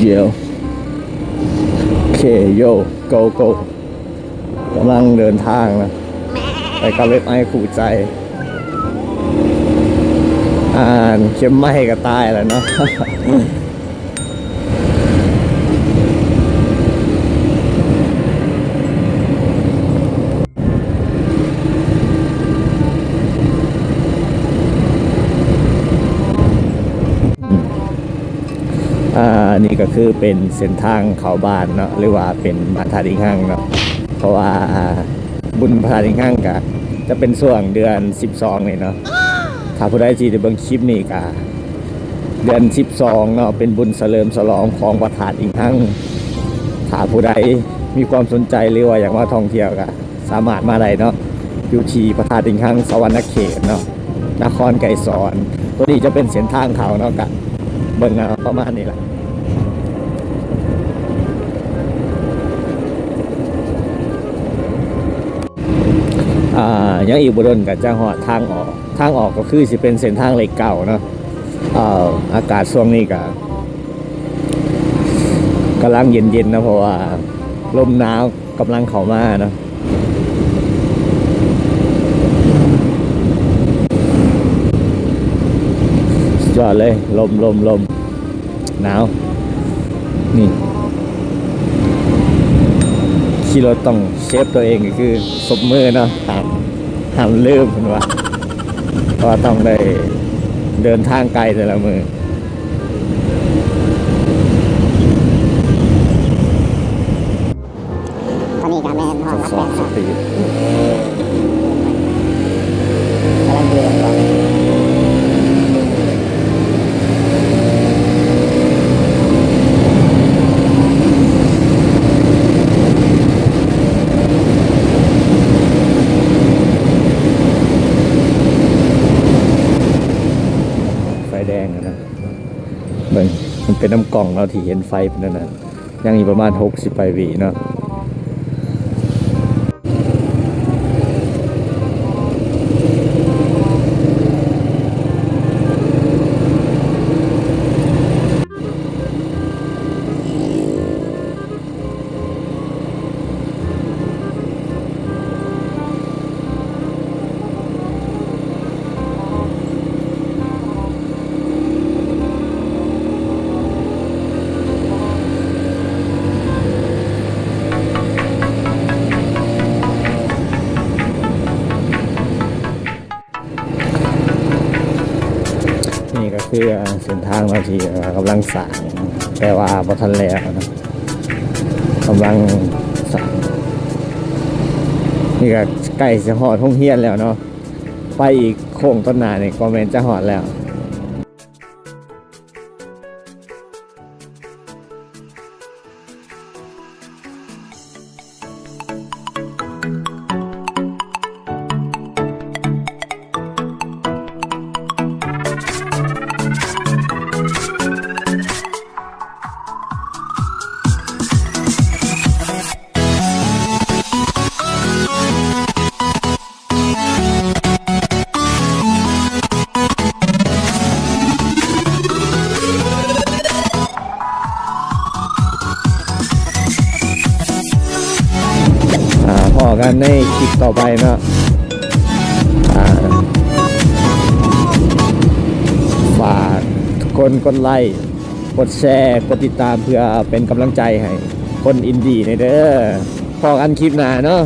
Yo, okay, yo, go, go. ກຳລັງເດີນທາງນະ ໄປກັບເວັບໄອຄູ່ໃຈ. ອ່ານ ເຂັມໄມ້ກໍຕາຍແລ້ວເນາະ. ອືມ ອ່າ ນີ້ກໍຄືເປັນເສັ້ນທາງເຂົ້າບ້ານເນາະ ຫຼືວ່າເປັນບ້ານທາດອີງຮັງເນາະ ເພາະວ່າ ອ່າ ບຸນພະທາດອີງຮັງກະຈະເປັນຊ່ວງເດືອນສິບສອງນີ້ເນາະ. ຖ້າຜູ້ໃດທີ່ໄດ້ເບິ່ງຄລິບນີ້ກະ ເດືອນສິບສອງເນາະ ເປັນບຸນສະເຫຼີມສະຫຼອງຂອງພະທາດອີງຮັງ. ຖ້າຜູ້ໃດມີຄວາມສົນໃຈ ຫຼືວ່າຢາກມາທ່ອງທ່ຽວກະສາມາດມາໄດ້ເນາະ ຢູ່ທີ່ພະທາດອີງຮັງ ສະຫວັນນະເຂດເນາະ ນະຄອນໄກສອນ. ຕົວນີ້ຈະເປັນເສັ້ນທາງເຂົ້າເນາະ ກະເບິ່ງເອົາ ປະມານນີ້ລະ. ອ່າ ຍັງອີກບໍ່ດົນກໍຈະຮອດທາງອອກ. ທາງອອກກໍຄືຊິເປັນເສັ້ນທາງເລກເກົ້າເນາະ. ເອີ ອາກາດຊ່ວງນີ້ກໍກຳລັງເຢັນໆ ເນາະ ເພາະວ່າລົມໜາວກຳລັງເຂົ້າມາເນາະ. ສຸດຍອດເລີຍ ລົມໆໆ. ໜາວ ນີ້ ຂີ່ລົດຕ້ອງເຊຟຕົວເອງ ກໍຄືສົບມືເນາະ ຫ້າມ ຫ້າມລືມເພິ່ນວ່າ ເພາະວ່າຕ້ອງໄດ້ເດີນທາງໄກແຕ່ລະມື້. ຕອນນີ້ກໍແມ່ນຮອດແປດສິບ ກຳລັງເດີນອອກ ໄຟແດງແລ້ວນະ ເບິ່ງ ມັນເປັນນຳກ້ອງເນາະ ທີ່ເຫັນໄຟເປັນແນວນັ້ນ. ຍັງອີກປະມານຫົກສິບປາຍວິເນາະ. ນີ້ກໍຄືເສັ້ນທາງເນາະ ທີ່ ເອີ ກຳລັງສ້າງ ແຕ່ວ່າບໍ່ທັນແລ້ວເນາະ ກຳລັງສ້າງ. ນີ້ກໍໃກ້ຊິຮອດໂຮງຮຽນແລ້ວເນາະ. ໄປອີກໂຄ້ງຕົ້ນໜ້ານີ້ກໍແມ່ນຈະຮອດແລ້ວ. ອ່າ ພໍ້ກັນໃນຄລິບຕໍ່ໄປເນາະ. ອ່າ ຝາກທຸກຄົນກົດໄລ ກົດແຊ ກົດຕິດຕາມ ເພື່ອເປັນກຳລັງໃຈໃຫ້ຄົນອິນດີແດ່ເດີ. ພໍ້ກັນຄລິບໜ້າເນາະ.